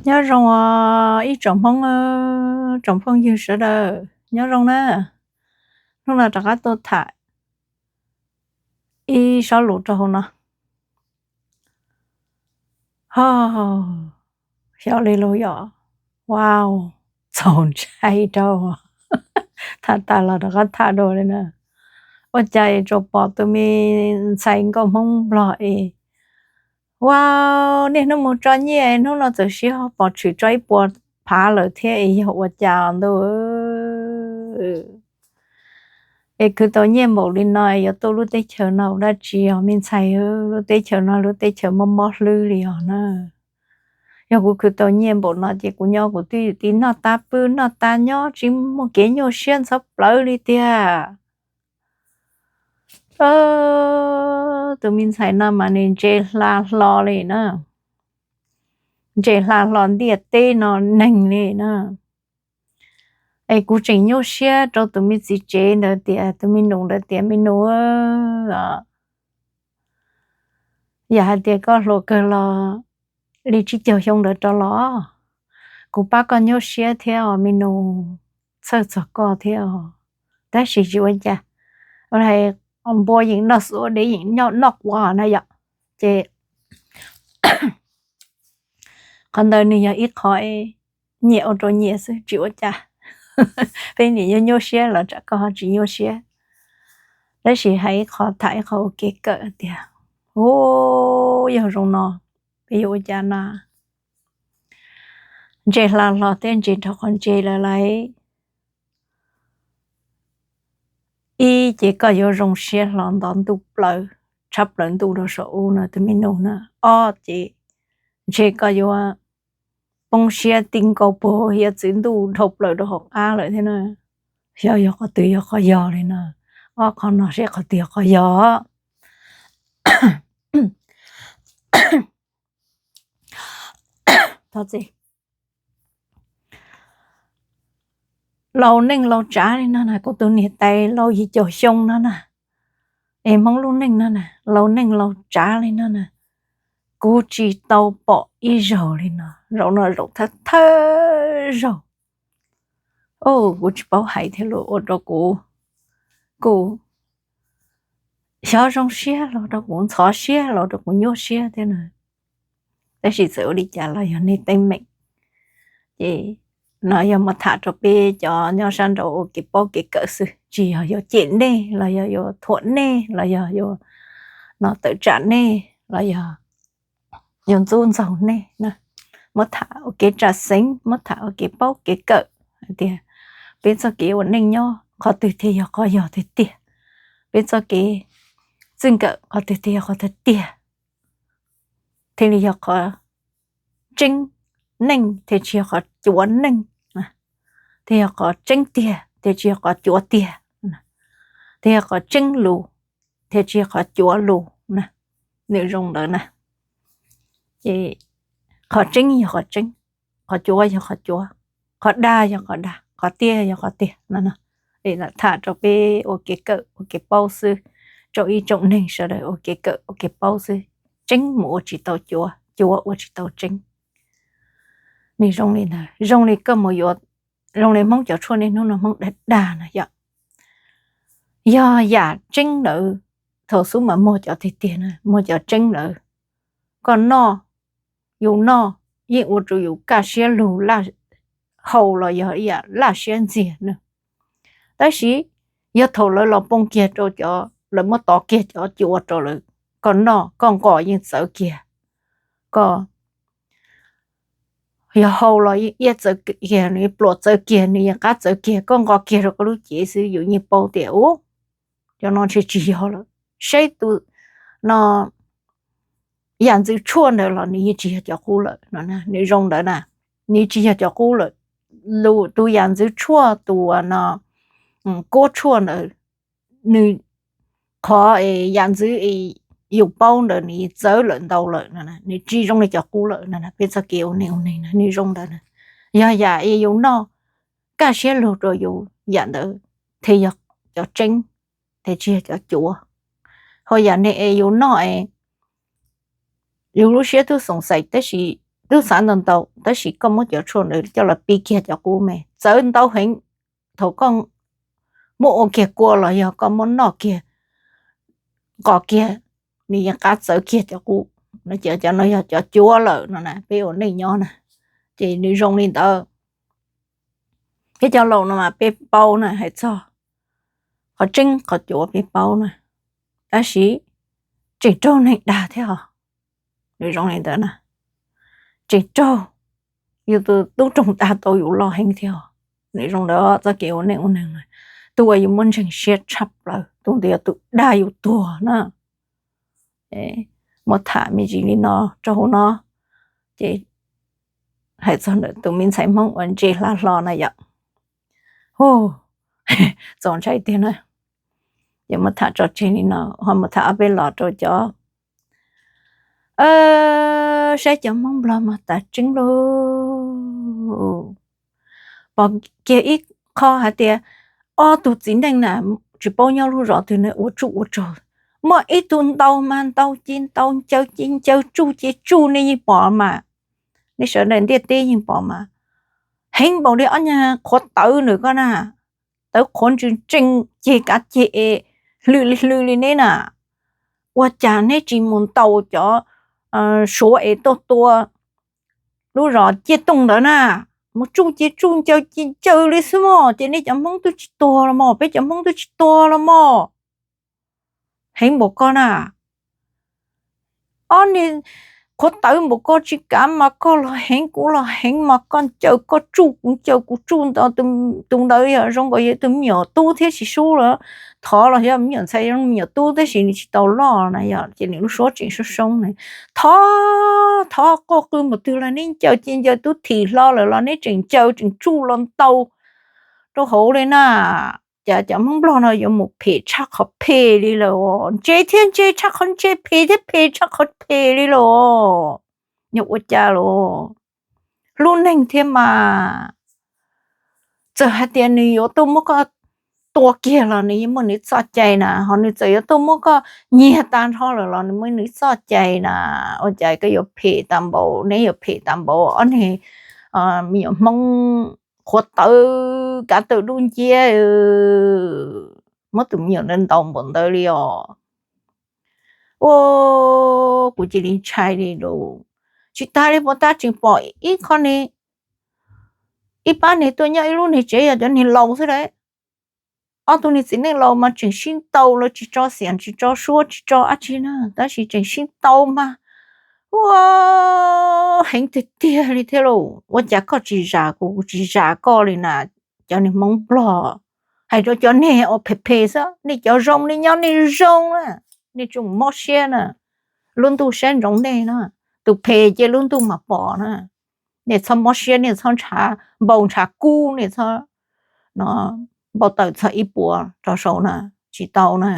Nyob zoo os ib tsoom Hmoob, tsoom phooj ywg sawv daws nyob zoo na. Hnub no rov qab tuaj tham ib sob lus rau hauv no. Ho, xyov li lus yom, wow, txaus ntshai rau, tham tas los rov qab tham dua li na. Ua cas es tsuas pom tus me ntxhais nkauj Hmoob Nplog es, wow, niaj hnub mus tso nyiaj, hnub no txawm sib ho pom tshwm tso ib puas phav lawm thiab es yog ua cas ntuj. Es khwv tau nyiaj npaum li no yuav tuaj lub teb chaws no ua dab tsi os me ntxhais, lub teb chaws no lub teb chaws mob mob hlwb li os na. Yog kuv khwv tau nyiaj npaum no ces kuv nyob kuv twb yuav tib noj tab pw noj tab nyob tsis muaj kev nyuaj siab ntxhov plawv li tiag. Tus me ntxhais no mas nws ntse hla hlo li na, ntse hla hlo ntiaj teb no neeg li na. Es kuv tseem nyuaj siab rau tus me txiv tsev ntawd tias, tus me nus ntawd tias, me nus, yam hais tias koj hluas kawg los li tsib caug xyoo ntawd rov los, kuv pab koj nyuaj siab thiab os me nus, txhawj txog koj thiab os. Tab sis tsis ua cas, npua yeem noj xuab dev yeem noj quav na yom. Ces qhov ntawd nws yog ib qho nyias ua rau nyias xwb tsis ua cas. Peb nim nyuaj nyuaj siab los tsam koj ho tsis nyuaj siab. Tab sis hais ib qho tham ib qho ua kev kawm tias, u, yog zoo no peb yuav ua cas na? Ntse hla hlo thiab ntse nrho qhov ntse lawm lauj. Ib ces koj yuav zoo siab hlo nto ntuj plaws, tshab plaws ntuj rau saum ub no tus me nus na. Ob ces ntshe koj yuav poob siab ti nkaus puag hiav txwv ntuj dhau plaws rau hauv qab lawm thiab na. Xyov yog qhov twg yog qhov yog li na. Ob qhov no seb qhov twg yog qhov yog. Laus neej laus tsav li no na, kuv tus niam tais laus yim caum xyoo no na, es Hmoob lub neej no na, laus neej laus tsav li no na, kuv tsis tau pom ib zaug li no. Zaum no zaum thawj thawj zaug, kuv tsis paub hais thiab los ua rau kuv, kuv xyov zoo siab los rau kuv ntxhov siab los rau kuv nyuaj siab thiab na. Tab sis txawm ua li cas los yog nej teeb meem. Ces no yog muab tham rau peb cov nyob sab nraud ua kev paub kev kawm xwb, tsis yog yuav cem nej los yog yuav thuam nej los yog yuav no tawm tsam nej los yog yuav ntxub ntxaug nej na. Muab tham ua kev tsa xeev, muab tham ua kev paub kev kawm hais tias peb txoj kev ua neej nyob qhov twg thiaj yog qhov yog tiag tiag, peb txoj kev txij nkawm qhov twg thiaj yog qhov tiag tiag, thiaj li yog qhov tseeb neej thiaj tsis yog qhov cuav neej, thiaj yog qhov tseeb tiag thiaj tsis yog qhov cuav tiag, thiaj yog qhov tseeb lus thiaj tsis yog qhov cuav lus na. Nws zoo ntawd na. Ces qhov tseeb yog qhov tseeb, qhov cuav yog qhov cuav, qhov dag yog qhov dag, qhov tiag yog qhov tiag no. Tham rau peb ua kev kawm ua kev paub xwb, rau ib tsoom neeg sawv daws ua kev kawm ua kev paub xwb. Tseeb mus ua tsis tau cuav, cuav ua tsis tau tseeb. Nws zoo li ntawd, zoo li koj mus yuav, zoo li Hmoob cov tshuaj niaj hnub no Hmoob dag dag na yom. Yog yam tseeb ntawd, thaum xub mas muag cov tiag tiag na, muag cov tseeb ntawd, koj noj, yus noj yeej ua rau yus kaj siab lug, hau los yog ib yam laj siab ntxiag na. Tab sis yog thaum lawv los poob kiag rau cov, lawv muab tov kiag cov cuav rau lawv, koj noj koj nqos yeej txawv kiag, koj yog hau los yeej iab txawv kiag, nws pluam txawv kiag, nws yeej qab txawv kiag, koj nqos kiag rau koj lub cev xwb yus yeej paub tias u, cov no ntshe tsis yog lawm. Saib tus no yam ntxwv tshuaj ntawd los nws yeej tsis yog cov qub lawm no, nws zoo ntawd na, nws tsis yog cov qub lawm. Tus yam ntxwv tshuaj, tus no kuab tshuaj ntawd, nws qhov yam ntxwv yus paub ntawd nws txawv lawm ntau lawm, nws tsis zoo li cov qub lawm. Peb txoj kev ua neej ua neeg nws zoo ntawd na. Yog yam yus noj kaj siab lug rau yus, yam ntawd thiaj yog cov tseeb, thiaj tsis yog cov cuav. Ho yam nej es yus noj es yus lub siab twb xoom xaim tab sis twb xav ntau ntau, tab sis koj muab cov tshuaj ntawd coj los pib kiag cov qub me txawv ntau heev. Thaum koj muab ua kiag kua los yog koj muab noj kiag nqos kiag, nws yeej qab txawv kiag cov qub. Cov no yog cov cuav lawm no na, peb ua neej nyob na, ces nws zoo li ntawd. Peb cov laus no mas peb paub na, hais txog qhov tseeb qhov cuav peb paub na, tab sis tseem raug neeg dag thiab os. Nws zoo li ntawd na, tseem raug yus tus tub roog dag tau yus loj heev thiab os. Nws zoo ntawd txoj kev ua neej ua neeg na, tus uas yus muaj ntseeg siab tshaj plaws, tus ntawd yog tus dag yus tuag na. Muab tham me ntsis li no rau hauv no, ces hais txog ntawm tus me ntxhais Hmoob uas ntse hla hlo na yom. Hu, txaus ntshai tiag na. Ces muab tham tso tseg li no, ho mus tham ob peb los rau cov, saib cov Hmoob Nplog mas tas tseeb lauj. Pom kiag ib qho hais tias ob tug txiv neej na, tsis paub nyob lub zos twg ne, ua tsuj ua tsaug, muaj ib tug ntaus mas ntaus, ces ntaus, ncaws ces ncaws, tsuj ces tsuj, nej yeej pom mas, nej sawv daws ntiaj teb yeej pom mas. Heev npaum li ob nyuag qhuav tawv nws ko na, tawv qhuav ntsws ntsees ceg kav ceg es hlws li hlws li neb na. Ua cas neb tsis mus ntaus cov Suav es tuaj tua lub zos Ciaj Tooj ntawd na? Mus tsuj ces tsuj, ncaws ces ncaws li xwb mog, ces nej cov Hmoob twb tsis tuag los mog, peb cov Hmoob twb tsis tuag los mog. Heev npaum ko na. Ob niag qhuav tawv npaum ko tsis kav mas koj los heev kuv los heev mas koj ncaws koj tsuj kuv ncaws kuv tsuj ntawd, tus ntawd yog zoo nkaus yog tus me nyuam tub thiab tsis sub lawm, thov los yog me nyuam ntxhais zoo me nyuam tub tab sis nws tsis tau loj na yom, ces nws lub suab tseem soob soob na. Thov, thov qoj qw npaum twg los neb ncaws ces ncaws, twb thim hlo lawm los neb tseem ncaws tseem tsuj los ntaus rau hauv li na. Cas cov Hmoob Nplog no yuav mus phem tshaj qhov phem li lawm os, ntse thiab ntse tshaj qhov ntse, phem thiab phem tshaj qhov phem li lawm os. Yog ua cas los hlub neeg thiab mas, txawm hais tias nws yuav tuaj muab koj tua kiag los nws yeej muaj nws txoj cai na, ho nws txawm yuav tuaj muab koj nyiag tag nrho lawm los nws muaj nws txoj cai na. Ua cas koj yuav phem tag npaum, neb yuav phem tag npaum, ob niag me nyuam Hmoob qhuav tawv kav tawm dub nciab, muab tus me nyuam ntawd ntaus npaum ntawd li os. Ua, kuv cia li ntshai li lauj. Tsis tas li puas tab tseem pom ib qho ne, ib pab niag tuaj nyob ib lub niag tsev, yog cov niag laus xwb lawm. Ob tug niag txiv neej laus mas tseem sib ntaus los tsis tso xiam tsis tso suab tsis tso dab tsi na, tab sis tseem sib ntaus mas, ua, heev tiag tiag li thiab lauj. Ua cas koj tsis zam kuv, kuv tsis zam koj li na? Cov niag Hmoob Nplog, hais rau cov niag uas phem phem xwb, nej cov zoo nej nyob nej zoo na, nej tsuas mob siab na, lub ntuj saib ntsoov nej na, tus phem ces lub ntuj mam pom na. Nej txhob mob siab, nej txhob ntshav npau ntshav kub, nej txhob npau taws txog ib puas rau saud na, tsis tau na.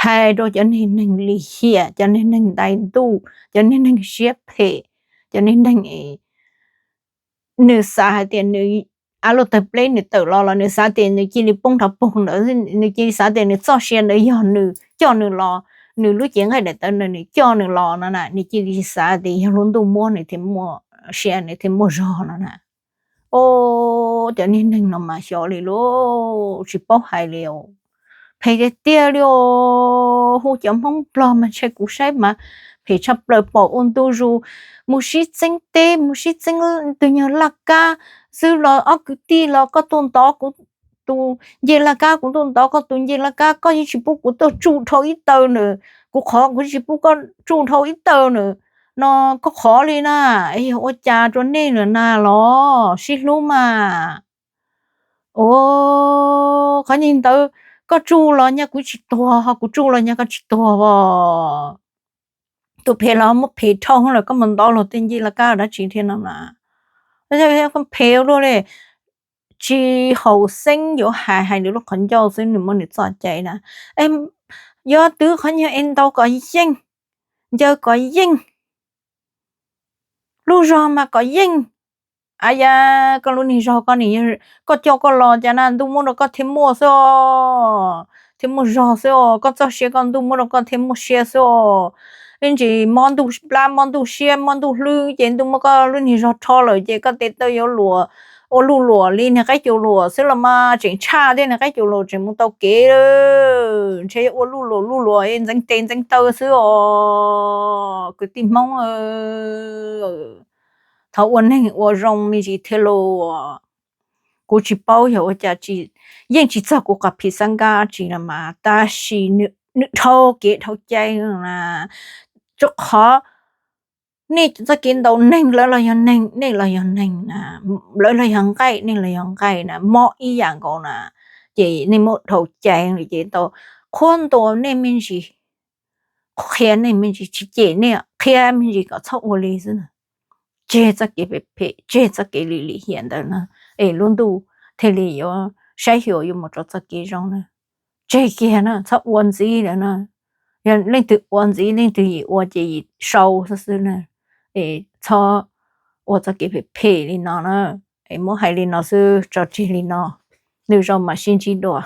Hais rau cov niag neeg lim hiam, cov niag neeg ntais ntuj, cov niag neeg siab phem, cov niag neeg nws xav hais tias nws av luaj tawg pleb nws tawm los los nws xav tias nws cia li poob nrov poog ntawd, nws cia li xav tias nws txoj sia ntawd yog nws coj nws los, nws lub cev nqaij daim tawv ntawd nws coj nws los no na, nws cia li xav tias yog lub ntuj muab nws thiaj muaj sia nws thiaj muaj zog no na. Os, cov niag neeg no mas xyov li lauj, tsis paub hais li os. Phem tiag tiag li os, hu cov Hmoob Nplog mas ntshai kuv saib mas phem tshaj plaws, pom ua ntu zus, mus sib txeeb teb, mus sib txeeb tus nyuag laj kab xwb los ob kwv tij los koj tuaj ntov kuv tus ncej laj kab, kuv tuaj ntov koj tus ncej laj kab, koj yeej tsis pub kuv tuaj tsuj dhau ib taw nws, kuv qhov kuv tsis pub koj tsuj dhau ib taw nws no, koj qhov li na. Yog ua cas rau nej lawm na los sib hlub mas. Ua, qhov nyuag ntawd koj tsuj los nyaj kuv tsis tuag, ho kuv tsuj los nyaj koj tsis tuag os. Tus phem los muab phem dhau lawm, koj mus ntov los tej ncej laj kab dab tsi thiab no na. Phem ua luaj li. Tsis haum xeeb yuav hais, hais nws lub qhov ncauj xwb nws muaj nws txoj cai na. Yuav twv qhov nyuag es ntaus kom yeej, ncaws kom yeej, lub zog mas kom yeej. Ab ya, koj lub niag zog koj ni, koj coj koj los cas na ntuj muab rau koj thiaj muaj xwb os, thiaj muaj zog xwb os, koj txoj sia koj ntuj muab rau koj thiaj muaj sia xwb os. Ib ntsis mob ntuj plab, mob ntuj siab, mob ntuj hlwb, ces ntuj muab koj lub niag zog rho lawm ces koj tes taw yuav luam, ua luj luam li niag qaib cus luam xwb los mas tseem tshaj thiab. Niag qaib cus luam tseem mus tau kev, ntshe yuav ua luj luam luj luam ntxeev tes ntxeev taw xwb os kwv tij Hmoob. Thov ua neeg ua zoo me ntsis thiab lauj. Kuv tsis paub yog ua cas, yeej tsis txog kuv qhov phim xab nkaj tsi los mas tab sis nws dhau kev dhau cai na. Rau qhov nej txoj kev ntaus neeg, lawv los yog neeg, nej los yog neeg na, lawv los yog nqaij, nej los yog nqaij na, mob ib yam nkaus na, ces nej muab dhau cai li ces tau qhuab ntuas nej me ntsis, qhia nej me ntsis, tsis cem nej, qhia me ntsis kom txhob ua li xwb na. Tseg txoj kev phem phem, tseg txoj kev lim lim hiam ntawd na, es lub ntuj thiaj li yuav saib xyuas yuav mus rau txoj kev zoo na. Tseg kiag na, txhob ua ntxiv lawm na. Yog leej twg ua ntxiv, leej twg yim ua ces yim sau xwb xwb na. Es txhob ua txoj kev phem phem li no na. Es muab hais li no xwb, tso tseg li no, nws zoo mas sib ntsib dua.